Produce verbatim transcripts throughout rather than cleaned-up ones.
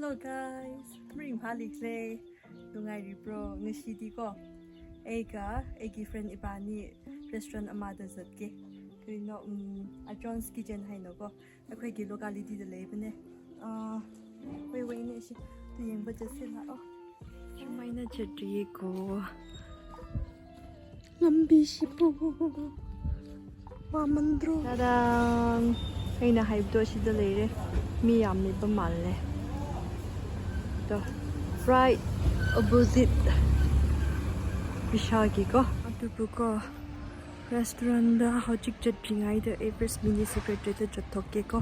Hello guys, maringphālikhala? Nungairibro? Ngashidiko, eiga eigi friend ibani restaurant amada zatke. Kino, um, a John's Kitchen hainako. ꯑꯩꯈꯣꯏꯒꯤ locality ꯗ ꯂꯩꯕꯅꯦ꯫ ꯑꯥ, ꯍꯣꯏ, ꯍꯣꯏꯅꯦ, ꯁꯤ ꯇꯨ ꯌꯦꯡꯕ ꯆꯠꯁꯦ, ꯂꯥꯛꯑꯣ꯫ ꯁꯨꯃꯥꯏꯅ ꯆꯠꯔꯤꯀꯣ꯫ ꯂꯝꯕꯤꯁꯤꯕꯨ ꯋꯥꯃꯟꯗ꯭ꯔꯣ? ꯇꯥꯗꯥꯡ! ꯑꯩꯅ ꯍꯥꯏꯕꯗꯣ ꯁꯤꯗ ꯂꯩꯔꯦ꯫ ꯃꯤ ꯌꯥꯝ ꯂꯩꯕ ꯃꯥꯜꯂꯦ꯫ ꯗꯣ, right opposite ꯕꯤꯁꯥꯜꯒꯤꯀꯣ꯫ ꯑꯗꯨꯕꯨꯀꯣ, restaurant ꯗ ꯍꯧꯖꯤꯛ ꯆꯠꯇ꯭ꯔꯤꯉꯩꯗ ꯑꯩ first mini secretariat ꯇ ꯆꯠꯊꯣꯛꯀꯦꯀꯣ꯫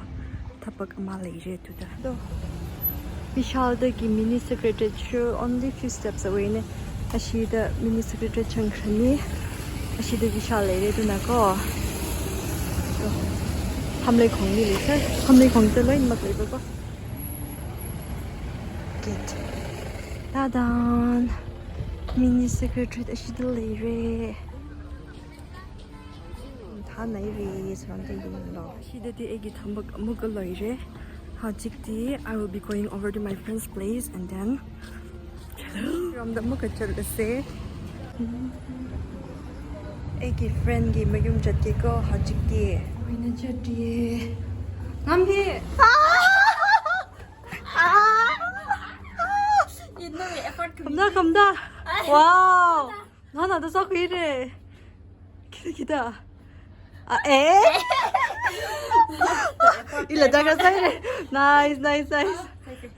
ꯊꯕꯛ ꯑꯃ ꯂꯩꯔꯦ ꯑꯗꯨꯗ꯫ ꯑꯗꯣ, ꯕꯤꯁꯥꯜꯗꯒꯤ mini secretariat ꯁꯨ only few steps away ꯅꯦ꯫ ꯑꯁꯤꯗ mini secretariat ꯆꯪꯈ꯭ꯔꯅꯤ꯫ ꯑꯁꯤꯗ ꯕꯤꯁꯥꯜ ꯂꯩꯔꯦ ꯑꯗꯨꯅꯀꯣ꯫ ꯑꯗꯣ, ꯍꯥꯝꯂꯩꯈꯣꯡꯗꯤ ꯂꯩ, ꯁꯥꯔ꯫ ꯍꯥꯝꯂꯩꯈꯣꯡꯗ ꯂꯣꯏꯅꯃꯛ ꯂꯩꯕꯀꯣ꯫ Gate꯫ ꯇꯥꯗꯥꯟ! Mini secretariat ꯑꯁꯤꯗ ꯂꯩꯔꯦ꯫ ꯊꯥꯅꯩꯔꯤ ꯁꯨꯃꯥꯏꯅ ꯌꯦꯡꯂꯣ꯫ ꯁꯤꯗꯗꯤ ꯑꯩꯒꯤ ꯊꯕꯛ ꯑꯃꯨꯛꯀ ꯂꯣꯏꯔꯦ꯫ ꯍꯧꯖꯤꯛꯇꯤ I will be going over to my friend's place and then ꯔꯣꯝꯗ ꯑꯃꯨꯛꯀ ꯆꯠꯂꯁꯦ꯫ ꯑꯩꯒꯤ friend ꯒꯤ ꯃꯌꯨꯝ ꯆꯠꯀꯦꯀꯣ ꯍꯧꯖꯤꯛꯇꯤ꯫ ꯑꯣꯏꯅ ꯆꯠꯇꯤꯌꯦ꯫ ꯉꯝꯕꯤ! ꯏꯟꯅ effort ꯈꯝꯗ, ꯈꯝꯗ꯫ Wow! ꯅꯍꯥꯟ ꯑꯗꯨ ꯆꯥꯛ ꯀꯨꯏꯔꯦ꯫ ꯈꯤꯇ, ꯈꯤꯇ꯫ ꯑ, ꯑꯦ? ꯏꯂ ꯆꯥꯛ ꯆꯥꯏꯔꯦ꯫ Nice, nice, nice꯫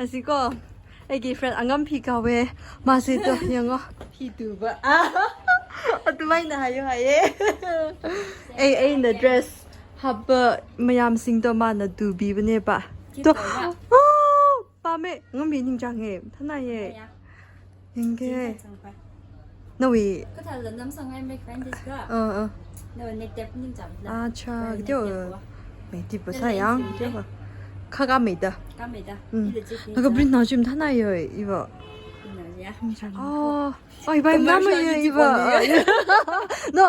ꯑꯁꯤꯀꯣ, ꯑꯩꯒꯤ friend ꯑꯉꯝꯐꯤ ꯀꯧꯋꯦ꯫ ꯃꯥꯁꯦ ꯇꯣ, ꯌꯦꯡꯉꯣ꯫ ꯐꯤ ꯇꯨꯕ꯫ ꯑꯗꯨꯃꯥꯏꯅ ꯍꯥꯏꯌꯨ ꯍꯥꯏꯌꯦ꯫ ꯑꯩ, ꯑꯩꯅ dress ꯍꯥꯞꯄ ꯃꯌꯥꯝꯁꯤꯡꯗꯣ ꯃꯥꯅ ꯇꯨꯕꯤꯕꯅꯦꯕ꯫ ꯇꯣ, ꯑꯣ! ꯄꯥꯝꯃꯦ꯫ ꯉꯝꯕꯤ ꯅꯤꯡꯖꯥꯡꯉꯦ꯫ ꯊꯥꯅꯥꯏꯌꯦ꯫ ꯌꯥ꯫ ꯌꯦꯡꯒꯦ꯫ ꯅꯪꯒꯤ ꯀꯊꯥꯜꯂ ꯅꯝꯁꯪꯉꯥꯏ ꯃꯦꯛ ꯐ꯭ꯔꯦꯟ ꯗꯤꯁꯀ? ꯑꯥ, ꯑꯥ꯫ ꯅꯪ ꯅꯦꯛ ꯇꯦꯞ ꯅꯤꯡꯖꯥꯡꯂ? ꯑꯠꯆꯥ, ꯅꯪ ꯅꯦꯛ ꯀꯤꯗꯤꯑꯣ꯫ ꯇꯦꯞ ꯄꯣ꯫ ꯃꯦ ꯇꯤꯞ ꯄꯣ ꯅꯪ ꯁꯥ ꯌꯥꯡ, ꯂꯦꯟꯁ ꯀꯤꯗꯤꯑꯣ꯫ ꯈꯥ ꯀꯥ ꯃꯦꯗ꯫ ꯀꯥ ꯃꯦꯗ꯫ ꯎꯝ꯫ ꯏꯂ ꯖꯤꯠ ꯅꯪꯒ ꯅꯤꯡꯖꯥꯡ꯫ ꯕ꯭ꯔꯤꯟ ꯅꯥꯎ ꯆꯤꯝ ꯊꯥꯅꯥꯏꯌꯣ, ꯏꯕꯣ꯫ ꯏꯅ ꯌꯥ꯫ ꯅꯤꯡꯖꯥꯡ꯫ ꯑꯣ꯫ ꯑꯣꯏ, ꯚꯥꯏ, commercial ꯃꯅꯥꯃ ꯌꯦ, ꯀꯤ ꯏꯕ꯫ ꯄꯣꯠꯅꯣ? No.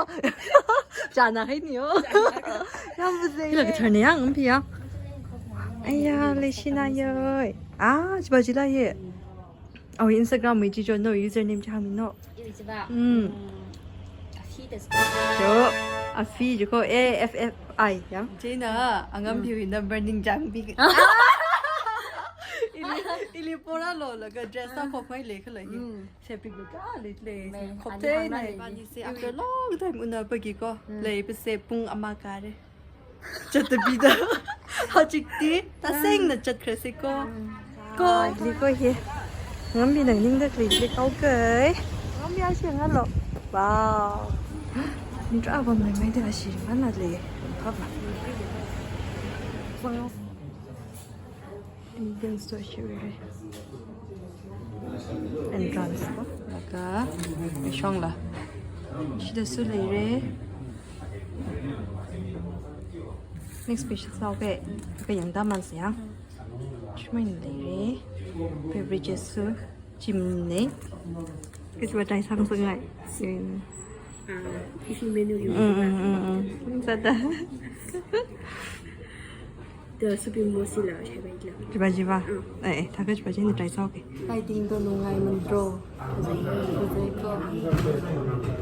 ꯆꯥꯅ ꯍꯩꯅꯤꯌꯣ꯫ ꯌꯥꯝ ꯐꯖꯩ꯫ ꯏꯂꯥ ꯀꯊꯔꯅꯦ ꯌꯥꯡ, ꯎꯝ, ꯄꯤꯌꯥ꯫ ꯑꯩꯌꯥ, ꯂꯩꯁꯤꯅꯥꯌꯣꯏ꯫ ꯑꯥ, ꯁꯤꯕꯥꯖꯤ ꯂꯥꯏꯌꯦ꯫ ꯑꯧ, Instagram ꯃꯩ ꯆꯤꯆꯣ, no username ꯆꯥꯃꯤꯅꯣ꯫ ꯏꯔꯤꯁꯤꯕ꯫ ꯎꯝ꯫ ꯎꯝ, ꯑꯐꯤ ꯗꯁ꯫ ꯆꯣ, ꯑꯐꯤ ꯖꯨꯀꯣ, A F F I, ꯌꯥ꯫ ꯆꯦꯅ ꯑꯉꯝ ꯎꯝ꯫ ꯄꯤꯌꯨ number ꯅꯤꯡꯖꯥꯡ ꯄꯤ꯫ ꯏꯂꯤ, ꯏꯂꯤ ꯄꯣꯔꯥ ꯂꯣꯜꯂꯒ dress ꯇꯥ ꯈꯣꯛꯃꯩ ꯂꯩ ꯈꯜꯂꯒꯤ꯫ ꯎꯝ꯫ ꯁꯦꯄꯤꯕ ꯀꯥ ꯂꯩ ꯂꯩ꯫ ꯃꯦ, ꯈꯣꯞꯇꯦ ꯑꯅꯤ ꯅꯥꯏ꯫ ꯍꯥꯟꯅ ꯏꯕꯥꯅꯤꯁꯦ after long time ꯎꯅꯕꯒꯤꯀꯣ, ꯎꯝ꯫ ꯂꯩꯕꯁꯦ ꯄꯨꯡ ꯑꯃ ꯀꯥꯔꯦ꯫ ꯆꯠꯇꯕꯤꯗ꯫ ꯍꯧꯖꯤꯛꯇꯤ ꯇꯁꯦꯡꯅ ꯆꯠꯈ꯭ꯔꯁꯤꯀꯣ꯫ ꯎꯝ꯫ ꯀꯣ꯫ ꯀꯣ꯫ ꯂꯤꯀꯣ ꯍꯦ꯫ ꯉꯝꯕꯤ ꯅꯪ ꯅꯤꯡꯗ ꯀ꯭ꯂꯤꯛ ꯀ꯭ꯂꯤꯛ ꯀꯥꯎꯀꯩ꯫ ꯉꯝꯕꯤ ꯑꯁꯤ ꯉꯥꯂꯣ꯫ Wow꯫ ꯃꯤ ꯇ꯭ꯔꯥ ꯕꯝ ꯂꯩꯉꯩꯗ ꯑꯁꯤ ꯃꯥꯅ ꯂꯩ꯫ ꯐꯕ꯫ Wow꯫ Entrance ꯇꯣ ꯁꯤ ꯑꯣꯏꯔꯦ꯫ Entrance ꯀꯣ, ꯂꯥꯛꯑꯒ ꯃꯤꯁꯣꯡꯂ꯫ ꯁꯤꯗꯁꯨ ꯂꯩꯔꯦ꯫ Next page ꯁꯥꯎꯒꯦ꯫ ꯀꯌꯥꯡ ꯗꯥꯃꯟꯁꯦ ꯌꯥ꯫ ꯁꯨꯃꯥꯏꯅ ꯂꯩꯔꯦ꯫ Beverages ꯁꯨ꯫ ꯆꯤꯝꯅꯦ꯫ ꯀꯩꯁꯨ ꯑꯇꯩ ꯁꯥꯡ ꯁꯉꯥꯏ꯫ ꯎꯝ꯫ ꯑꯥ, ꯏꯁꯤꯡ menu ꯒꯤ ꯎꯝ, ꯃꯤꯡꯗꯨꯅ? ꯎꯝ, ꯎꯝ, ꯎꯝ꯫ ꯆꯠꯇ꯫ ꯗ ꯁꯨꯄꯤ ꯃꯣꯁꯤꯂ ꯁꯦꯕꯥꯏꯂ꯫ ꯖꯤꯕꯥ, ꯖꯤꯕꯥ꯫ ꯎꯝ꯫ ꯑꯦ, ꯑꯦ, ꯊꯥꯒꯠ ꯖꯤꯕꯥ, ꯖꯤꯅ try ꯇꯧꯒꯦ꯫ Lighting ꯗꯣ ꯅꯨꯡꯉꯥꯏꯃꯟꯗ꯭ꯔꯣ? ꯐꯖꯩ, ꯐꯖꯩꯀꯣ꯫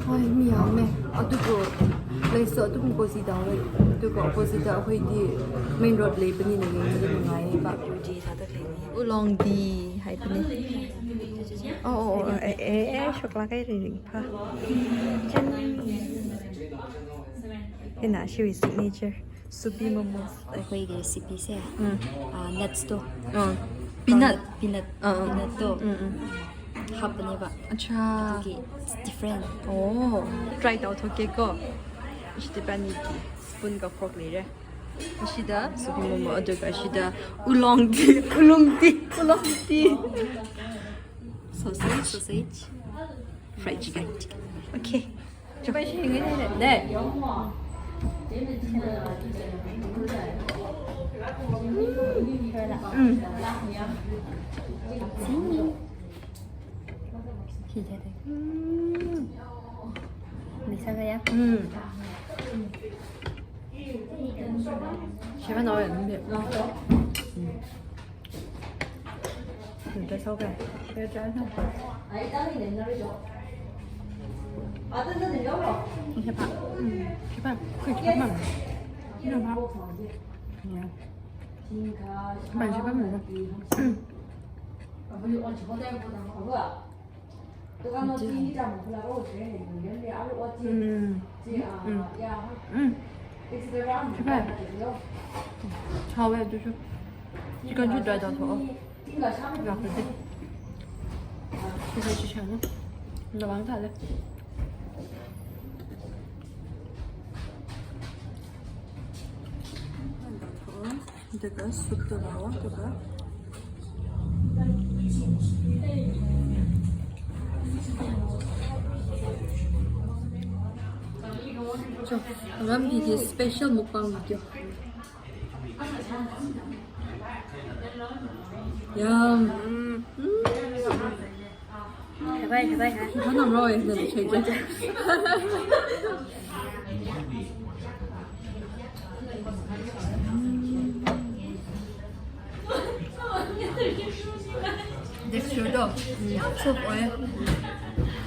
ꯍꯣꯏ, ꯃꯤ ꯌꯥꯝꯃꯦ꯫ ꯑꯗꯨꯕꯨ place ꯁꯨ ꯑꯗꯨꯝ cozy ꯇꯧꯋꯦ꯫ ꯑꯗꯨꯒ opposite ꯇ ꯑꯩꯈꯣꯏꯗꯤ main road ꯂꯩꯕꯅꯤꯅ ꯌꯦꯡꯕꯗ ꯅꯨꯡꯉꯥꯏꯌꯦꯕ꯫ ꯎꯂꯣꯡ ꯇꯤ ꯍꯥꯏꯕꯅꯤ꯫ ꯑꯣ, ꯑꯣ, ꯑꯣ, ꯑꯦ, ꯑꯦ, ꯑꯦ, ꯁꯣꯛꯂꯥꯛ ꯀꯩ ꯔꯤꯡ ꯐꯥ꯫ ꯆꯟ꯫ ꯏꯅꯥ ꯁꯤꯋꯤ signature ꯁꯨꯄꯤ ꯃꯣꯃꯣ꯫ ꯑꯩꯈꯣꯏꯒꯤ recipe ꯁꯦ, ꯎꯝ꯫ ꯑꯥ, nuts ꯇꯣ꯫ ꯑꯥ, peanut꯫ Peanut, ꯑꯥ, ꯑꯥ꯫ Peanut ꯇꯣ ꯎꯝ, ꯎꯝ꯫ ꯍꯥꯞꯄꯅꯦꯕ꯫ ꯑꯠꯁꯥ꯫ ꯑꯗꯨꯒꯤ it's different꯫ ꯑꯣ, try ꯇꯧꯊꯣꯛꯀꯦꯀꯣ꯫ ꯏꯁꯇꯤꯄꯥꯅꯤꯒꯤ spoon ꯒ fork ꯂꯩꯔꯦ꯫ ꯑꯁꯤꯗ ꯁꯨꯄꯤ ꯃꯣꯃꯣ, ꯑꯗꯨꯒ ꯑꯁꯤꯗ ꯎꯂꯣꯡ ꯇꯤ, ꯎꯂꯣꯡ ꯇꯤ, ꯎꯂꯣꯡ T. Sausage, sausage, fried chicken. Okay. ꯆꯨꯄꯥꯏ ꯁꯤ ꯍꯤꯡꯉꯦ ꯅꯦ꯫ ꯎꯝ꯫ ꯎꯝ꯫ ꯎꯝ꯫ ꯁꯤꯕ ꯅꯥꯎ ꯌꯥꯝ ꯅꯨꯡꯉꯥꯏ꯫ ꯎꯝ꯫ That's okay. That's okay. Hipā. Mm, hipā. Kui, hipā. Hipā. Yeah. Hipā, hipā. Mm. Mm. Mm. Hipā. Hāwa, chicken chi dry tao tho. Lāka de. Chicken chi shāna. Nawang thāle. Deka soup to lawa, deka. So, ngambi ki special mukbang video. Yum. Mm. Mm. Bye, bye, bye. Hana raw is the change. Texture to, mm, soft oil.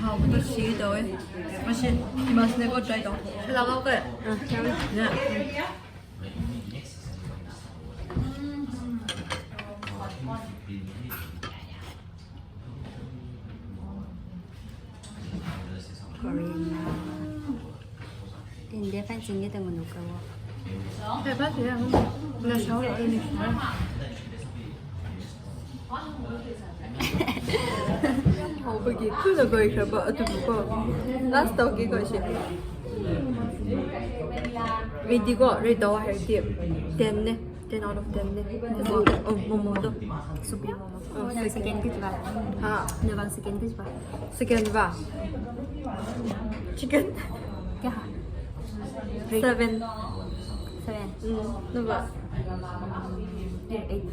Hao to shi to oil. Masi, masi ne ko try to. Shala ko ke. Ah, sorry. Yeah. Korean. India fan singye tang manu kawo. Hey, but yeah, na show ni. Haowa bagi, kuna koi kaba atu ko. Last tao ki ko shi. Ready ko, ready tao hai ti. Ten ne, ten out of ten ne. Momo. Oh, momo to. Soup momo. Oh, na second ki ba? Ha. Na bang second ki ba? Second ba? Chicken. Kya? Seven. Seven. Mm, na ba? Eight.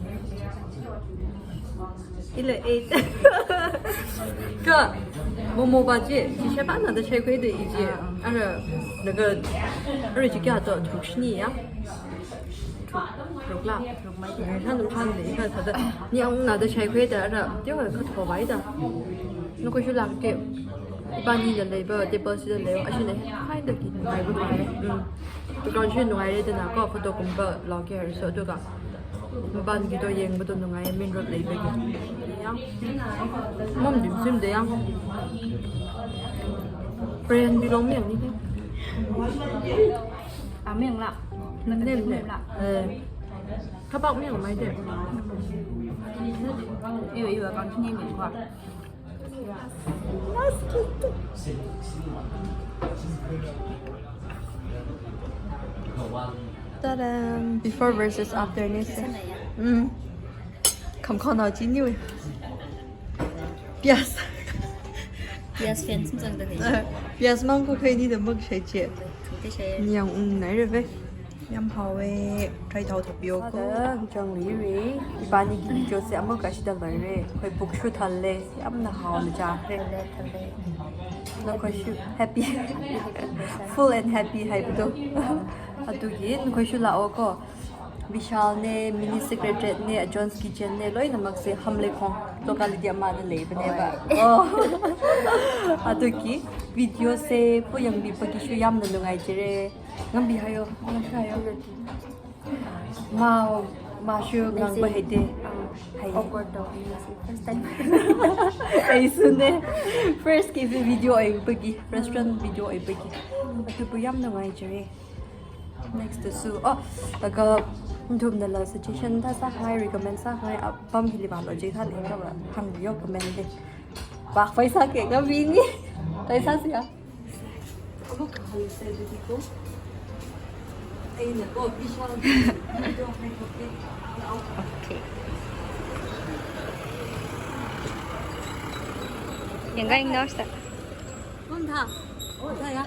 Ila eight. Ka, momo ba chi, chi sheba na da shai koi da i chi. Ah, ah. Ara, naga, ara chi kya to, tharuk shini ya? Tharuk, tharuk la? Tharuk mai. Eh, tharuk tharuk de, ka thāda. Ni ang na da shai koi da, ara, teo ka tho bai da. Nakhoshu lāke. Ipāni da leiba, table si da leiba, ashi ne, hai da ki, hai bu hai. Mm. Background shi nungai re da na, ko photo kumba lāke, so, to ka. Mapān ki to yangba to nungai, main road leiba ki. Yang. Mam dim sim de yang. Brand belong yang ni de. Ah, meng la. Nem, nem. Meng la. Eh. Kabak meng mai de. Iyo, iyo, kan sini ni kwa. Ta-da! Before versus after ni se. Mm. Kham khon nao chi ni we. Piyas. Piyas fan sum sang da ni. Piyas mang ko khai ni da mak shai che. Te shai. Ni yang ung nai re ve. Yam haowe, try tao thapiyo ko. Ada, chang li re. Ipāni ki video se amok ashi da lai re. Khoi book shu thal le. Yamna haona cha re. Nakhoshu happy. Full and happy hai bu to. Atu ki, nakhoshu lāo ko. Vishal ne, Mini Secretariat ne, John's Kitchen ne, loinamak se Hamleikhong. Locality ama da leiba ne ba. Oh. Atu ki, video se, pu yangbi pa ki shu yamna nungai jire. Ngambi hayo, ngambi hayo. Ma, ma shu ngang ba hai de. Hai. Awkward dog, first time. Ai su ne. First ki video ai bagi, restaurant video ai bagi. Atu pu yamna ngai jire. Next to su. Oh, laga, nthum na la suggestion da sa hai, recommend sa hai, apam hili ba lo je tha le ka ba. Hang yo comment de. Ba paisa ke ka bini. Paisa siya. Okay. Yang kaing nurse ta. Mom tha. Oh, tha ya.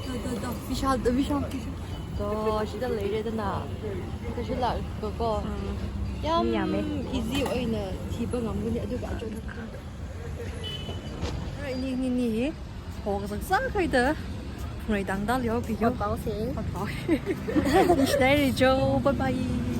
To, to, to. Vishal, to, Vishal, Vishal. To, shida leire da na. To, shila, ko, ko. Mm. Yam, mi yam e. Easy oina thiba ngamgani, aduga achon. Right, ni, ni, ni. Ho, kasang sang kai da. Ngaitang da leo pi yo. Pao se. Bye bye. Bye bye.